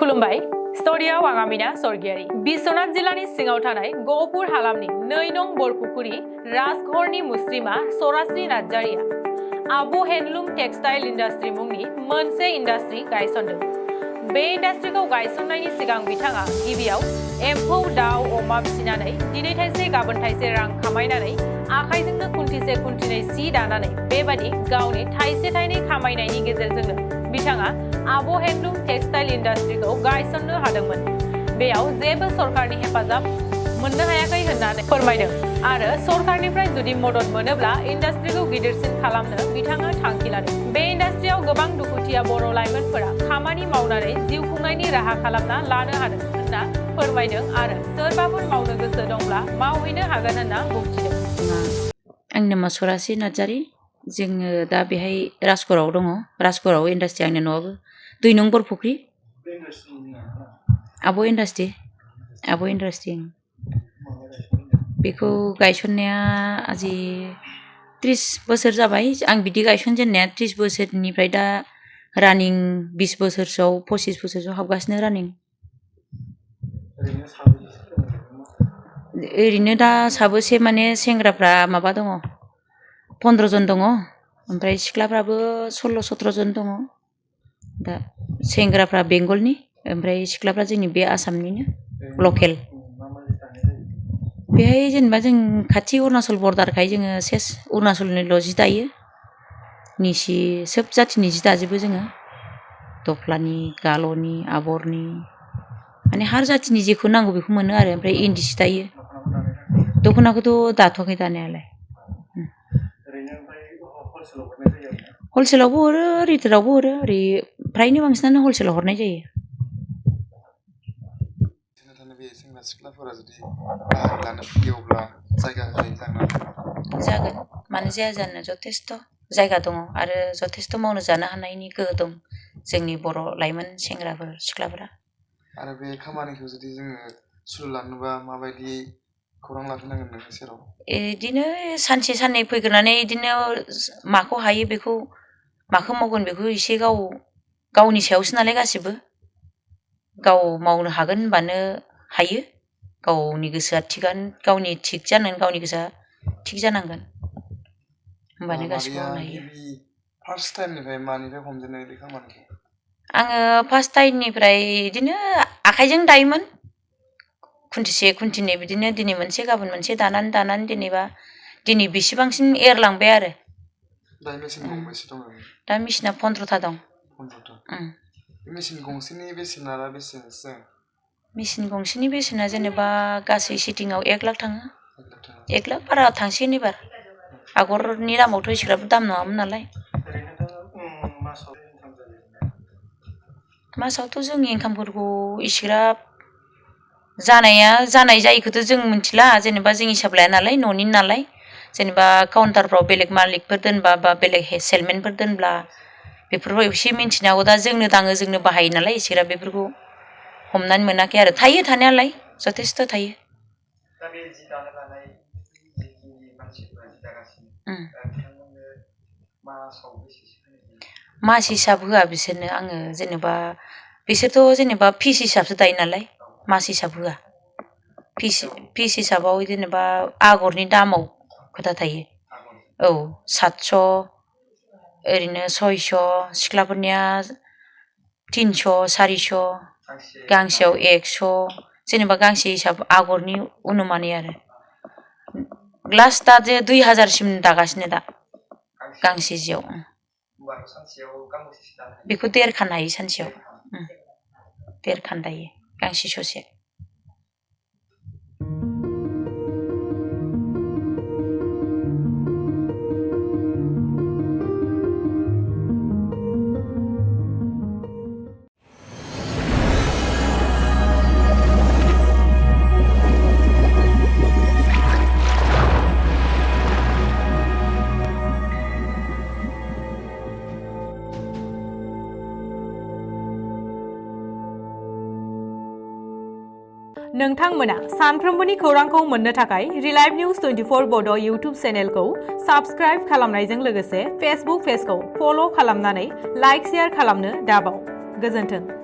खुलुमबाय स्टुडियाव आं आमिना सरगियारि बिश्वनाथ जिल्लानि सिङाव थानाय गहपुर हालामनि 2 नं बरपुखुरि राजघरनि मुस्रिमा सरास्रि नार्जारिया आबो हेन्डलुम टेक्सटाइल इन्डास्ट्रि मुंनि मोनसे इन्डास्ट्रि गायसनदों। बे इन्डास्ट्रिखौ गायसननायनि सिगां बिथाङा गिबियाव एम्फौ दाउ अमा फिसिनानै दिनै थाइसे गाबोन थाइसे रां खामायनानै आखाइजोंनो खुन्थिसे खुन्थिनै सि दानानै बेबादि गावनि थाइसे थाइनै खामायनायनि गेजेरजोंनो बिथाङा आबो हेन्डलुम टेक्सटाइल इन्डास्ट्रिखौ गायसननो हादोंमोन। बेयाव जेबो सरकारनि हेफाजाब मोननो हायाखै होननानै फोरमायदों आरो सरकारनिफ्राय जुदि मदद मोनोब्ला इन्डास्ट्रिखौ गिदिरसिन खालामनो बिथाङा थांखि लादों। बे इन्डास्ट्रियाव गोबां दुखुथिया बर' लाइमोनफोरा खामानि मावनानै जिउ खुंनायनि राहा खालामना लानो हादों होनना फोरमायदों आरो सोरबाफोर मावनो गोसो दंब्ला मावहैनो हागोन होनना बुंथिदों। आंनि नामा सरास्रि नार्जारि। जोङो दा बेहाय राजघराव दङ। राजघराव इन्डास्ट्रि आंनि न'आबो 2 नं बरपुखुरि आबो इन्डास्ट्रि बेखौ गायसननाया आजि 30 बोसोर जाबाय। आं बिदि गायसनजेननाया 30 बोसोरनिफ्राय दा रानिं 20 बोसोरसोआव 25 बोसोरसोआव हाबगासिनो रानिं। ओरैनो दा साबोसे माने सेंग्राफ्रा माबा दङ 15 जन दङ ओमफ्राय सिख्लाफ्राबो 16-17 जन दङ। दा सेंग्राफ्रा बेंगलनि ओमफ्राय सिख्लाफ्रा जोंनि बे आसामनिनो लकेल। बेहाय जेनेबा जों खाथि अरुणाचल बर्डारखाय जोङो सेस अरुणाचलनिल' जि दायो। निसि सोब जाथिनि जि दाजोबो जोङो। दफ्लानि गाल'नि आबरनि माने हार जाथिनि जेखौ नांगौ बेखौ मोनो आरो ओमफ्राय इन्दि सि दायो। दख'नाखौथ' दाथ'वाखै दानायालाय। हलसेलावबो हरो रिटेलावबो हरो ओरै फ्रायनो बांसिनानो हलसेलाव हरनाय जायो। सेंग्रा सिख्लाफोरा जुदि बाहागो लानो फैयोब्ला जायगा जागोन मानो जाया जानो जथेस्थ' जायगा दङ आरो जथेस्थ' मावनो जानो हानायनि गोहो दं जोंनि बर' लाइमोन सेंग्राफोर सिख्लाफोरा। आरो बे खामानिखौ जुदि जोङो सुरु लांनोबा माबायदि खौरां लाफिननांगोन नोंनि सेराव? इदिनो सानसे साननै फैग्रोनानै इदिनो माखौ हायो बेखौ माखौ मावगोन बेखौ एसे गावनि सायावसो नालाय गासिबो। गाव मावनो हागोन होनबानो हायो। गावनि गोसोआ गावनि थिग जानांगोन गावनि गोसोआ थिग जानांगोन होमबानो गासिबो मावनो हायो। फार्स्ट टाइमनिफ्राय मानिफ्राय हमजेननाय बे खामानिखौ? आङो फार्स्ट टाइमनिफ्राय इदिनो आखाइजों दायोमोन। खुन्थिसे खुन्थिनै बिदिनो दिनै मोनसे गाबोन मोनसे दानानै जेनेबा दिनै बेसेबांसिम एरलांबाय आरो। दा मेसिन गंबेसे दङ? दा मेसिना 15था दं। 15था। बे मेसिन गंसेनि बेसेना बेसेबांसो? मेसिन गंसेनि बेसेना जेनेबा गासै सिटिंआव 1 लाख थाङो। 1 लाख बारा थांसिगोन एबार। आगरनि दामावथ' एसेग्राब दाम नङामोन नालाय। मासावथ' जों इनकामफोरखौ एसेग्राब जानाय जायिखौथ' जों मिथिला जेनेबा जों हिसाब लाया नालाय न'नि नालाय। जेनेबा काउन्टारफ्राव बेलेग मालिकफोर दोनबा बा बेलेग सेलमेनफोर दोनब्ला बेफोरखौ एसे मिन्थिनो हागौ। दा जोंनो दाङो जोंनो बाहायो नालाय एसेग्राब बेफोरखौ हमनानै मोनाखै आरो थायो थानायालाय जथेस्थ' थायो। दा बे जि दानो लानाय जिखिनि मानसिफोरा जि दागासिनो बिथांमोननो मासाव बेसेसो होनाय जायो? मास हिसाब होआ बिसोरनो आङो जेनेबा बिसोरथ' जेनेबा फिस हिसाबसो दायो नालाय मास हिसाब होआ। फिस हिसाबाव जेनेबा आगरनि दामाव खोथा थायो। औ 700 ओरैनो 600 सिख्लाफोरनिया 300 400 गांसेयाव 100 जेनेबा गांसे हिसाब आगरनि अनुमानै आरो लास्ट दा 2000सिम दागासिनो दा गांसे जियाव। बेखौ 1.5 खान हायो सानसेयाव। 1.5 खान दायो गांसे ससे। नोंथांमोना सानफ्रोमबोनि खौरांखौ मोननो थाखाय रिलाइभ निउज 24 बड' इउटुब चेनेलखौ साबस्क्राइब खालामनायजों लोगोसे फेसबुक पेजखौ फल' खालामनानै लाइक शेयार खालामनो दाबाव। गोजोन्थों।